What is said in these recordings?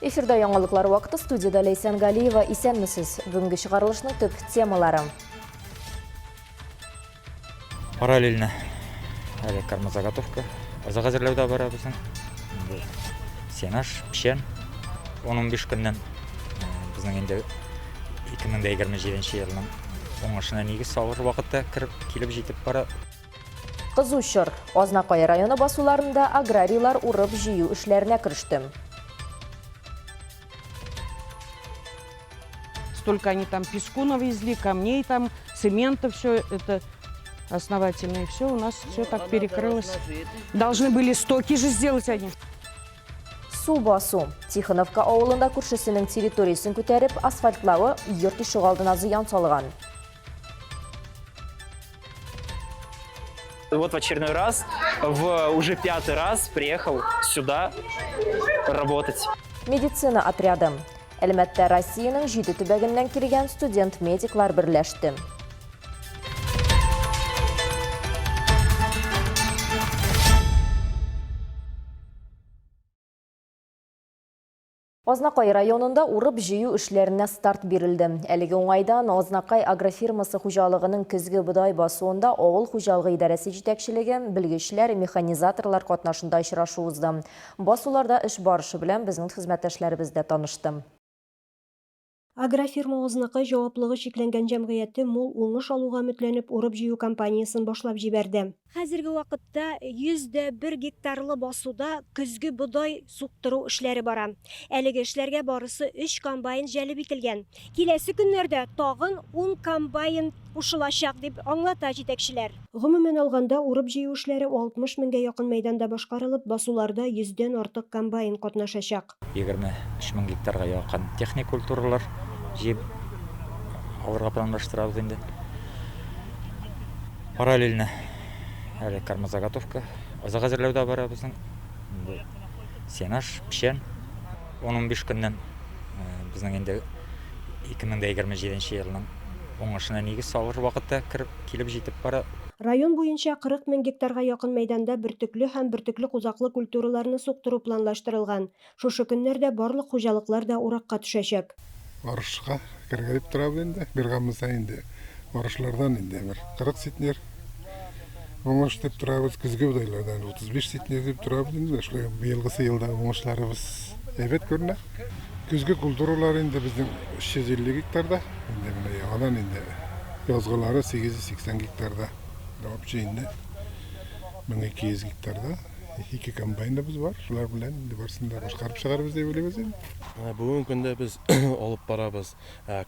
Эфирда яңалыклар вакыты студиядә Ләйсән Галиева. Исәнмесез. Бүгенге чыгарылышның төп темалары. Параллельно әле кормозаготовка, азык әзерләү дә бара безнең. Инде сенаж, печән 10-15 көннән безнең инде 2027 елның уңышына нигез салыр вакытта кереп килеп җитеп бара. Кызу чор. Азнакай районы басуларында аграрийлар урып-җыю эшләренә кереште. Столько они там песку навезли, камней там, цемента, все это основательно. И все, у нас все так перекрылось. Должны были стоки же сделать они. Су басу. Тихоновка авылында күршесенең территориясен күтәреп, асфальтлавы йорт ишегалдына зыян салган. Вот в очередной раз, в уже пятый раз приехал сюда работать. Медицина отряды. Әлмәттә Россиянең җиде төбәгеннән килгән студент-медиклар берләште. Азнакай районында урып-җыю эшләренә старт бирелде. Әлеге уңайдан Азнакай агрофирмасы хуҗалыгының көзге бодай басуында авыл хуҗалыгы идарәсе җитәкчелеге, белгечләр, механизаторлар катнашында очрашу узды. Басуларда эш барышы белән безнең хезмәттәшләребез дә танышты. Агрофирма Азнакай җаваплыгы чикләнгән җәмгыяте мул уңыш алуга өметләнеп урып-җыю кампаниясен башлап җибәрде. Хәзерге вакытта 101 гектарлы басуда көзге бодай суктыру эшләре бара. Әлеге эшләргә барысы өч комбайн җәлеп ителгән. Киләсе көннәрдә тагын ун комбайн кушылачак, дип аңлата җитәкчеләр. Гомумән алганда, урып-җыю эшләре 60 меңгә якын мәйданда башкарылып, басуларда йөздән артык комбайн катнашачак. 23 мең гектарга якын техник культуралар җыеп алырга планлаштырабыз инде. Параллельно әле кормозаготовка, азык әзерләү дә бара безнең. Инде сенаж, печән 10-15 көннән безнең инде 2027 елның уңышына нигез салыр вакытта кереп килеп җитеп бара. Район буенча 40 мең гектарга якын мәйданда бөртекле һәм бөртекле-кузаклы культураларны суктыру планлаштырылган. Шушы көннәрдә барлык хуҗалыклар да уракка төшәчәк. Арышка керергә дип торабыз инде. Бирганбыз инде арышлардан инде бер 40 центнер уңыш дип торабыз. Көзге бодайлардан 35 центнер дип торабыз инде. Шулай быелгысы елда уңышларыбыз әйбәт күренә. Көзге культуралар инде безнең 350 гектарда, инде менә яңадан инде язгылары 880 гектарда. Вообще инде 1200 гектарда ике комбайныбыз бар, шулар белән инде барысын да башкарып чыгарбыз дип уйлыйбыз инде. Бүгенге көндә без алып барабыз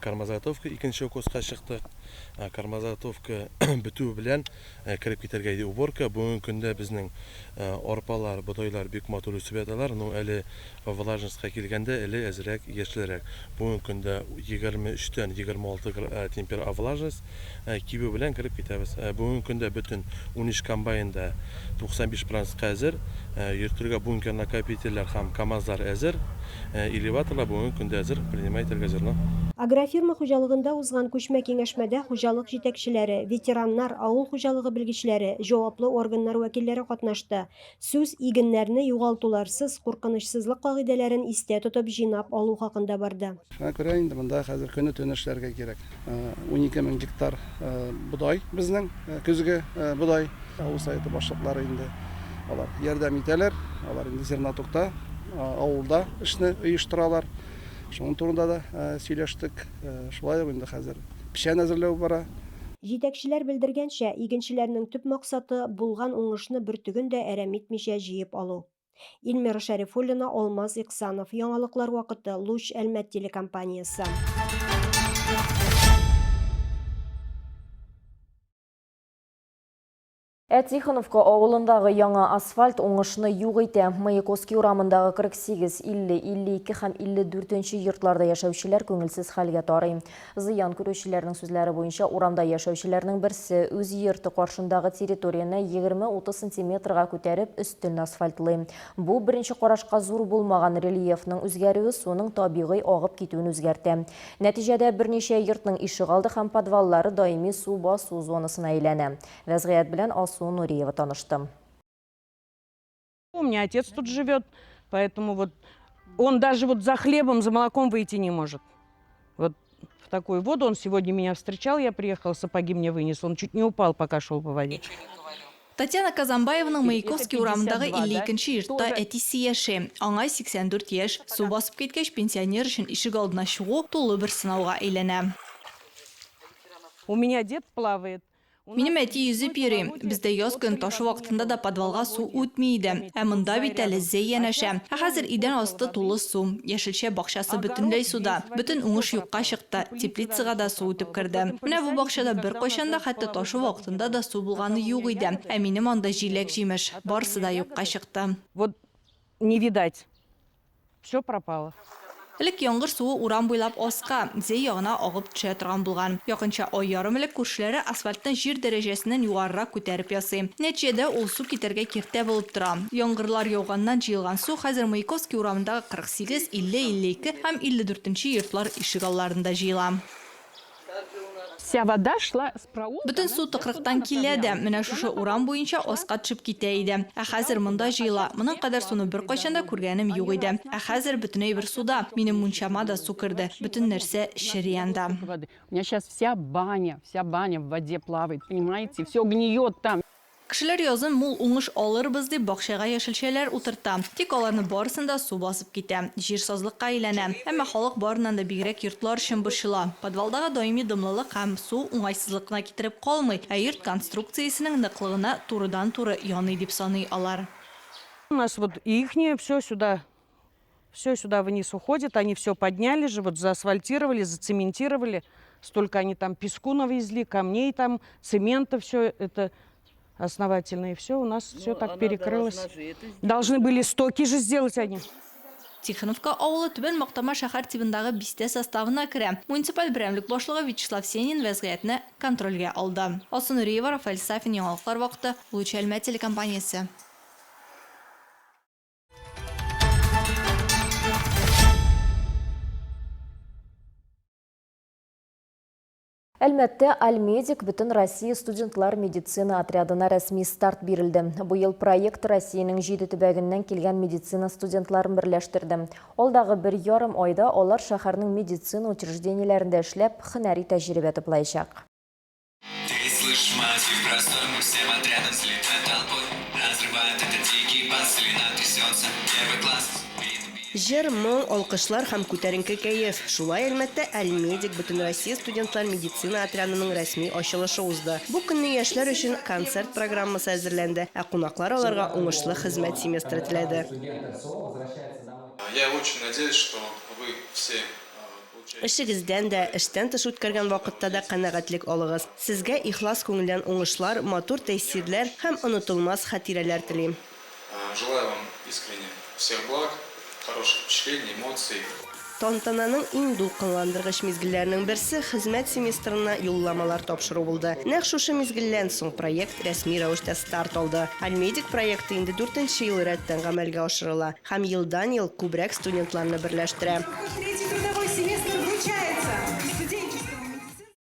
кормозаготовка, икенче укоска чыктык. Кормозаготовка бетү белән кереп китәргә иде уборка. Бүгенге көндә безнең арпалар, бодайлар бик матур үсеп яталар, но әле Влажностька килгәндә, әле әзрәк яшелрәк. Бүгенге көндә 23 тән 26 темпер влажность, кибү белән кереп китәбез. Бүгенге көндә бөтен 13 комбайн да 95 процентка әзер. Йөртергә бункер накопительләр һәм КАМАЗлар әзер. Элеваторлар бүгенге көндә әзер, принимать итәргә зерно. Агрофирма хуҗалыгында узган күчмә киңәшмәдә хуҗалык җитәкчеләре, ветераннар, авыл хуҗалыгы белгечләре, җаваплы органнар вәкилләре катнашты. Сүз игеннәрне югалтуларсыз, куркынычсызлык кагыйдәләрен истә тотып җыйнап алу хакында барды. Шуңа күрә инде монда хәзер көне-төне эшләргә кирәк. 12 мең гектар бодай безнең, көзге бодай. Авыл советы башлыклары инде алар ярдәм итәләр. Алар инде зернотокта, авылда эшне оештыралар. Шуның турында да сөйләштек. Шулай ук инде хәзер печән әзерләү бара. Җитәкчеләр белдергәнчә, игенчеләрнең төп максаты, булган уңышны бөртеген дә әрәм итмичә җыеп алу. Эльмира Шәрифуллина, Алмаз Иксанов, Яңалыклар вакыты, Луч, Әлмәт телекомпаниясе. Ә Тихоновка авылындагы яңа асфальт уңышны юк итә. Маяковский урамындагы 48, 50, 52 һәм 54 нче йортларда яшәүчеләр күңелсез хәлгә тарый. Зыян күрүчеләрнең сүзләре буенча, урамда яшәүчеләрнең берсе үз йорты каршындагы территорияне 20-30 сантиметрга күтәреп, өстен асфальтлый. Бу, беренче карашка зур булмаган рельефның үзгәрүе суның табигый агып китүен үзгәртә. Нәтиҗәдә, берничә йортның ишегалды һәм подваллары даими су басу зонасына әйләнә. Вәзгыять белән Алсу Нуриева танышты. У меня отец тут живет, поэтому вот Он даже вот за хлебом, за молоком выйти не может. Вот в такую воду он сегодня меня встречал, я приехала, сапоги мне вынес. Он чуть не упал, пока шел по воде. Татьяна Казанбаеваның Маяковский урамындагы 52 нче йортта әтисе яши. Аңа 84 яшь. Су басып киткәч, пенсионер өчен ишек алдына чыгу тулы бер сынауга әйләнә. У меня дед плавает. Минем әти йөзеп йөри. Бездә яз көне ташу вакытында да подвалга су үтми иде. Ә монда бит әле Зәй янәшә. Ә хәзер идән асты тулы су. Яшелчә бакчасы бөтенләй суда. Бөтен уңыш юкка чыкты. Теплицага да су үтеп керде. Менә бу бакчада беркайчан да, хәтта ташу вакытында да су булганы юк иде. Ә минем анда җиләк-җимеш. Барысы да юкка чыкты. Вот не видать. Все пропало. Элек яңгыр суы урам буйлап аска, Зәй ягына агып төшә торган булган. Якынча ай ярым элек күршеләре асфальтны җир дәрәҗәсеннән югарырак күтәреп ясый. Нәтиҗәдә, ул су китәргә киртә булып тора. Яңгырлар яуганнан җыелган су хәзер Маяковский урамындагы 48, 50, 52 һәм 54 нче йортлар ишегалларында җыела. Вся вода шла с проулка. Бөтен су тыкрыктан килә дә, менә шушы урам буенча аска төшеп китә иде. Ә хәзер монда җыела. Моның кадәр суны беркайчан да күргәнем юк иде. Ә хәзер бөтен әйбер суда. Минем мунчама да су керде. Бөтен нәрсә чери анда. У меня сейчас вся баня, вся баня в воде плавает, понимаете? Все гниет там. Кешеләр язын мул уңыш алырбыз дип бакчага яшелчәләр утырта. Тик аларны барысын да су басып китә. Җир сазлыкка әйләнә. Әмма халык барыннан да бигрәк йортлар өчен борчыла. Подвалдагы даими дымлылык һәм су уңайсызлык кына китереп калмый, ә йорт конструкциясенең ныклыгына турыдан-туры яный дип саный алар. У нас вот ихнее все сюда, все сюда вниз уходит. Они все подняли же, вот заасфальтировали, зацементировали. Столько они там песку навезли, камней там, цемента, все это основательно. И все, у нас все ну, так перекрылось. Должны были стоки же сделать они. Тихоновка авылы Түбән Мактама шәһәр тибындагы бистә составына керә. Муниципаль берәмлек башлыгы Вячеслав Сенин вәзгыятьне контрольгә алды. Алсу Нуриева, Рафаэль Сафин, Яңалыклар вакыты, Луч Әлмәт телекомпаниясе. Әлмәттә Альмедик бөтен Россия студентлар медицина отрядына рәсми старт бирелде. Быел проект Россиянең җиде төбәгеннән килгән медицина студентларын берләштерде. Алдагы бер ярым айда алар шәһәрнең медицина учреждениеләрендә эшләп, һөнәри тәҗрибә туплаячак. Ты слышь, мотив простой, мы всем отрядом взлетаем толпой. Разрывает этот дикий бас, слюна трясется, первый класс. Җыр, моң, алкышлар һәм күтәренке кәеф. Шулай Әлмәттә Әлмедик Бөтенроссия студентлар медицина отрядының рәсми ачылышы узды. Бу көнне яшьләр өчен концерт программасы әзерләнде, ә кунаклар аларга уңышлы хезмәт семестры теләде. Я очень надеюсь, что вы все получаете. Эшегездән дә, эштән тыш үткәргән вакытта да канәгатьлек алыгыз. Сезгә ихлас күңелдән уңышлар, матур тәэсирләр һәм онытылмас хатирәләр телим. Желаю вам искренне всех благ, хороших впечатлений, эмоций. Тантананың иң дулкынландыргыч мизгелләренең берсе хезмәт семестрына юлламалар тапшыру булды. Нәкъ шушы мизгеллән соң проект рәсми рәвештә старт алды. Альмедик проекты инде дүртенче ел рәттән гамәлгә ашырыла һәм елдан-ел күбрәк студентларны берләштерә. Третий трудовой семестр вручается студенческому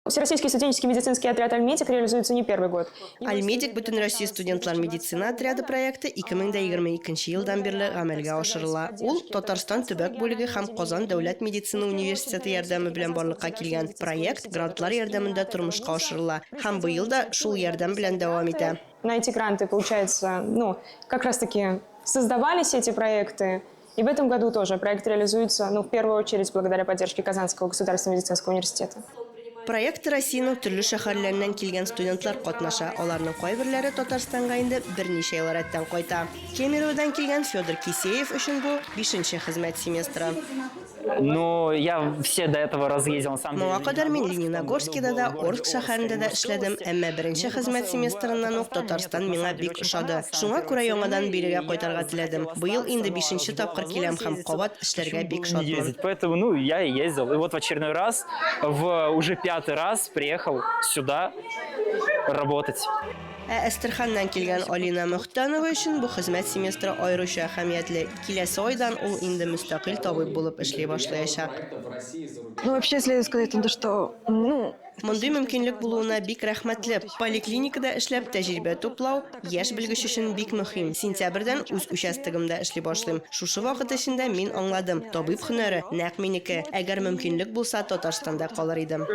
Всероссийский студенческий медицинский отряд «Альметик» реализуется не первый год. Альмедик Бөтенроссия студентлар медицина отряды проекты 2022 елдан бирле гамәлгә ашырыла. Ул Татарстан төбәк бүлеге һәм Казан дәүләт медицина университеты ярдәме белән барлыкка килгән. Проект грантлар ярдәмендә тормышка ашырыла һәм быел да шул ярдәм белән дәвам итә. На эти гранты, получается, ну, как раз-таки создавались эти проекты. И в этом году тоже проект реализуется, ну, в первую очередь, благодаря поддержке Казанского государственного медицинского университета. Проектта Россиянең төрле шәһәрләреннән килгән студентлар катнаша. Аларның кайберләре Татарстанга инде берничә ел рәттән кайта. Кемероводан килгән Федор Кисеев өчен бу бишенче хезмәт семестры. Ну, я все до этого разъездил, на самом деле. Моңа кадәр мин Лениногорскида да, Орск шәһәрендә дә эшләдем, әмма беренче хезмәт семестрыннан ук Татарстан миңа бик ошады. Шуңа күрә яңадан бирегә кайтарга теләдем. Быел инде бишенче тапкыр киләм һәм кабат эшләргә бик шатмын. Ездить. Поэтому, ну, я и ездил. И вот в очередной раз, в уже пятый раз приехал сюда работать. Ә Әстерханнан килгән Алина Мөхтәнова өчен бу хезмәт семестры аеруча әһәмиятле. Киләсе айдан ул инде мөстәкыйль табиб булып эшли башлаячак. Ну, вообще, следует сказать о том, что, ну, Мондый мөмкинлек булуына бик рәхмәтле. Поликлиникада эшләп тәҗрибә туплау яшь белгеч өчен бик мөһим. Сентябрьдән үз участогымда эшли башлыйм. Шушы вакыт эчендә мин аңладым, табиб һөнәре, нәкъ минеке. Әгәр мөмкинлек булса, Татарстанда калыр идем.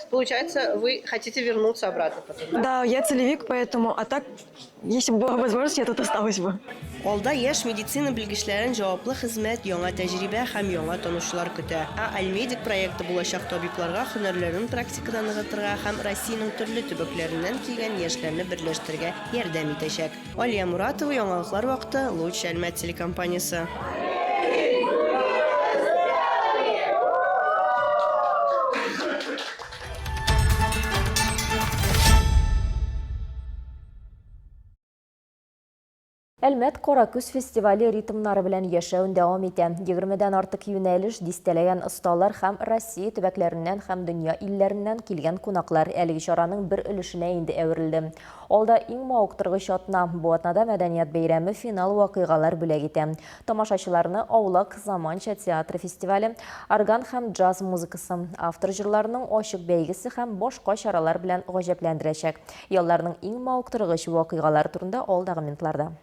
Получается, вы хотите вернуться обратно потом, да? Да, я целевик, поэтому, а так, если бы была возможность, я тут осталась бы. Алда яшь медицина белгечләрен җаваплы хезмәт, яңа тәҗрибә һәм яңа танышулар көтә. Ә Альмедик проекты булачак табибларга һөнәрләрен практикада ныгытырга һәм Россиянең төрле төбәкләреннән килгән яшьләрне берләштерергә ярдәм итәчәк. Алия Муратова, Яңалыклар вакыты, Луч Әлмәт телекомпаниясе. Әлмәт Кара көз фестивале ритмнары белән яшәвен дәвам итә. Егермедән артык юнәлеш, дистәләгән осталар һәм Россия төбәкләреннән һәм дөнья илләреннән килгән кунаклар әлеге чараның бер өлешенә инде әверелде. Алда иң мавыктыргыч атна. Бу атнада мәдәният бәйрәме финал вакыйгалар бүләк итә. Тамашачыларны Аулак заманча театры фестивале, орган һәм джаз музыкасы, автор җырларының ачык бәйгесе һәм башка чаралар белән гаҗәпләндерәчәк. Ялларның иң мавыктыргыч вакыйгалары турында алдагы минутларда.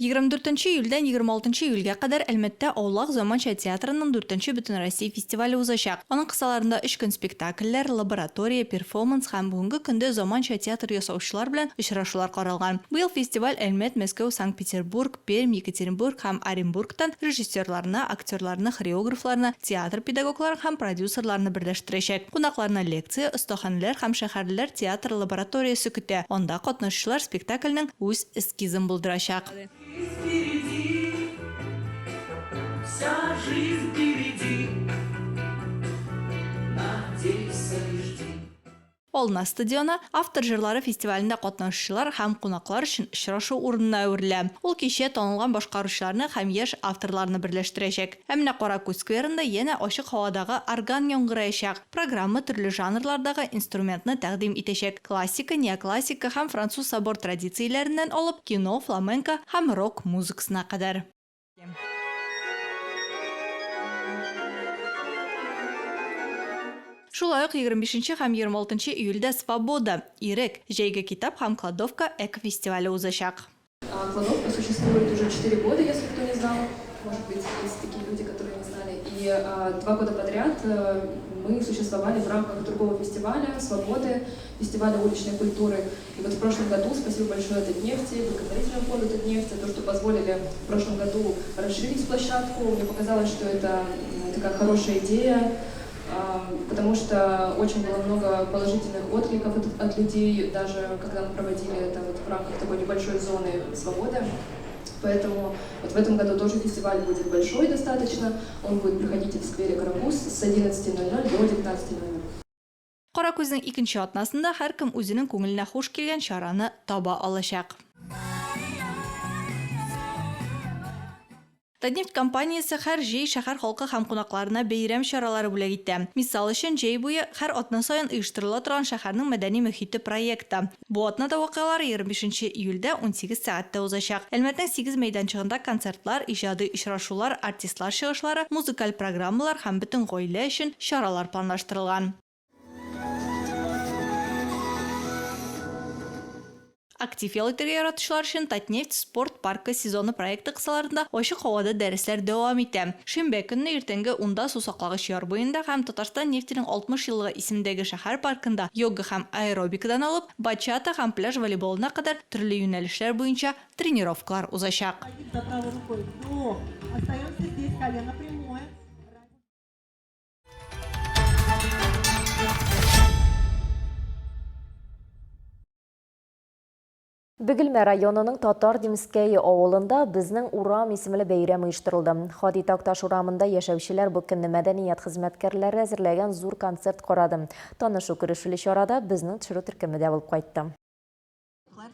24 июльдән 26 июльгә кадәр Әлмәттә Аулак заманча театрының дүртенче Бөтенроссия фестивале узачак. Аның кысаларында өч көн спектакльләр, лаборатория, перформанс һәм бүгенге көндә заманча театр ясаучылар белән очрашулар каралган. Быел фестиваль Әлмәт, Мәскәү, Санкт-Петербург, Пермь, Екатеринбург һәм Оренбургтан режиссерларны, актерларны, хореографларны, театр педагогларын һәм продюсерларны берләштерәчәк. Кунакларны лекция, остаханәләр һәм шәһәрлеләр театры лабораториясе көтә, анда катнашучылар спектакльнең үз эскизын булдырачак. Вся жизнь впереди, надейся и жди. Алма стадионы автор җырлары фестивалендә катнашучылар һәм кунаклар өчен очрашу урынына әверелә. Ул кичә танылган башкаручыларны һәм яшь авторларны берләштерәчәк. Ә менә Каракүз скверында янә ачык һавадагы орган яңгыраячак. Программа төрле жанрлардагы инструментны тәкъдим итәчәк, классика, неоклассика һәм француз собор традицияләреннән алып кино, фламенко һәм рок музыкасына кадәр. Шулай ук 25 нче һәм 26 нчы июльдә Свобода, Ирек, җәйге китап һәм кладовка экофестивале узачак. Кладовка существует уже четыре года, если кто не знал. Может быть, есть такие люди, которые не знали. И два года подряд мы существовали в рамках другого фестиваля «Свободы», фестиваля уличной культуры. И вот в прошлом году, спасибо большое Татнефти, благотворительному фонду Татнефти, за то, что позволили в прошлом году расширить площадку. Мне показалось, что это такая хорошая идея, потому что очень было много положительных откликов от, от людей, даже когда мы проводили это вот в рамках такой небольшой зоны свободы. Поэтому вот в этом году тоже фестиваль будет большой достаточно. Он будет проходить в сквере Каракуз с 11.00 до 19.00. Каракүзнең икенче атнасында һәркем үзенең күңеленә хуш килгән чараны таба алачак. Татнефть компаниясе һәр җәй шәһәр халкы һәм кунакларына бәйрәм чаралары бүләк итә. Мисал өчен, җәй буе һәр атна саен оештырыла торган Шәһәрнең мәдәни мохите проекты. Бу атнада вакыйгалар 25 нче июльдә 18 сәгатьтә узачак. Әлмәтнең сигез мәйданчыгында концертлар, иҗади очрашулар, артистлар чыгышлары, музыкаль программалар һәм бөтен гаилә өчен чаралар планлаштырылган. Актив ял итәргә яратучылар өчен Татнефть спорт паркы сезоны проекты кысаларында ачык һавада дәресләр дәвам итә. Шимбә көнне иртәнге унда сусаклагыч яр буенда һәм Татарстан нефтенең 60 еллыгы исемендәге шәһәр паркында йога һәм аэробикадан алып, бачата һәм пляж волейболына кадәр төрле юнәлешләр буенча тренировкалар узачак. Бөгелмә районының Татар Димскәе авылында Безнең урам исемле бәйрәм оештырылды. Һади Такташ урамында яшәүчеләр бу көнне мәдәният хезмәткәрләре әзерләгән зур концерт карады. Танышу керешүле чарада безнең төшерү төркеме дә булып кайтты.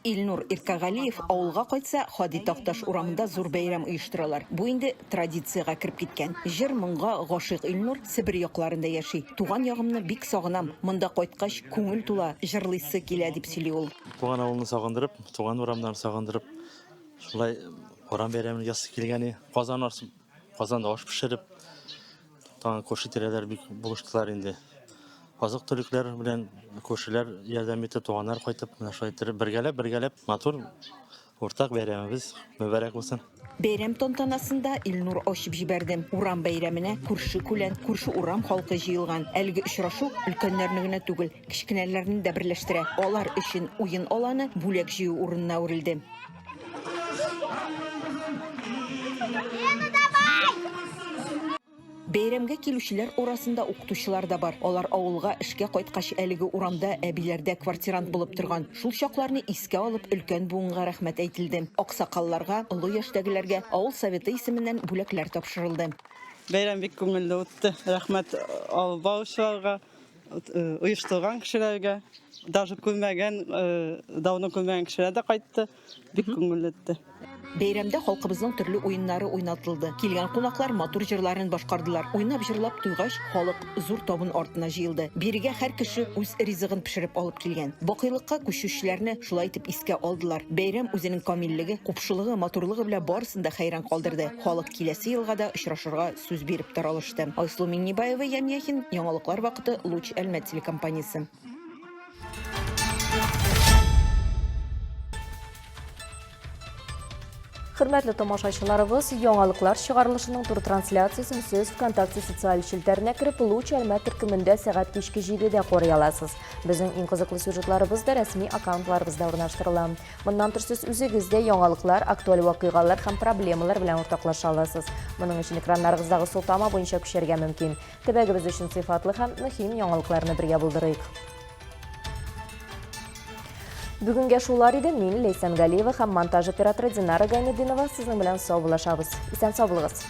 Илнур Иркәгалиев авылга кайтса, Һади Такташ урамында зур бәйрәм оештыралар. Бу инде традициягә кереп киткән. Җыр-моңга гашыйк Илнур Себер якларында яши. Туган ягымны бик сагынам. Монда кайткач, күңел тула, җырлыйсы килә, дип сөйли ул. Туган авылны сагындырып, туган урамнарны сагындырып, шулай урам бәйрәмен ясыйсы килгән. Казан арты Казанда аш пешереп, тагын күрше-тирәләр бик булыштылар инде. Азык-төлекләр белән күршеләр ярдәм итте, туганнар кайтып, менә шулай иттереп бергәләп-бергәләп матур уртак бәйрәмебез мөбарәк булсын. Бәйрәм тантанасында Илнур ачып җибәрде. Урам бәйрәменә күрше-күлән, күрше урам халкы җыелган. Әлеге очрашу өлкәннәрне генә түгел, кечкенәләрне дә берләштерә. Алар өчен уен аланы бүләк җыю урынына әверелде. Бәйрәмгә килүчеләр арасында укытучылар да бар. Алар авылга эшкә кайткач әлеге урамда әбиләрдә квартирант булып торган. Шул чакларны искә алып, өлкән буынга рәхмәт әйтелде. Аксакалларга, олы яшьтәгеләргә авыл советы исеменнән бүләкләр тапшырылды. Бәйрәм бик күңелле үтте. Рәхмәт алып баручыларга, оештырган кешеләргә. Даже күрмәгән, давно күрмәгән кешеләр дә кайтты. Бик күңелле үтте. Бәйрәмдә халкыбызның төрле уеннары уйнатылды. Килгән кунаклар матур җырларын башкардылар. Уйнап-җырлап туйгач, халык зур табын артына җыелды. Бирегә һәр кеше үз ризыгын пешереп алып килгән. Бакыйлыкка күчүчеләрне шулай итеп искә алдылар. Бәйрәм үзенең камиллеге, купшылыгы, матурлыгы белән барысын да хәйран калдырды. Халык киләсе елга да очрашырга сүз биреп таралышты. Айсылу Миңнебаева, Ямь Яхин, Яңалыклар вакыты, Луч Әлмәт телекомпаниясе. Хөрмәтле тамашачыларыбыз, яңалыклар чыгарылышының туры трансляциясен сез ВКонтакте социаль челтәренә кереп, Луч Әлмәт төркемендә сәгать кичке 7-дә карый аласыз. Безнең иң кызыклы сюжетларыбыз да рәсми аккаунтларыбызда урнаштырыла. Моннан тыш сез үзегез дә яңалыклар, актуаль вакыйгалар һәм проблемалар белән уртаклаша аласыз. Моның өчен экраннарыгыздагы сылтама буенча күчәргә мөмкин. Төбәгебез өчен сыйфатлы һәм мөһим яңалыкларны бергә булдырыйк. Бүгенгә шулар иде. Мин Ләйсән Галиева һәм монтаж операторы Динара Гайнетдинова сезнең белән саубуллашабыз. Исән сау булыгыз.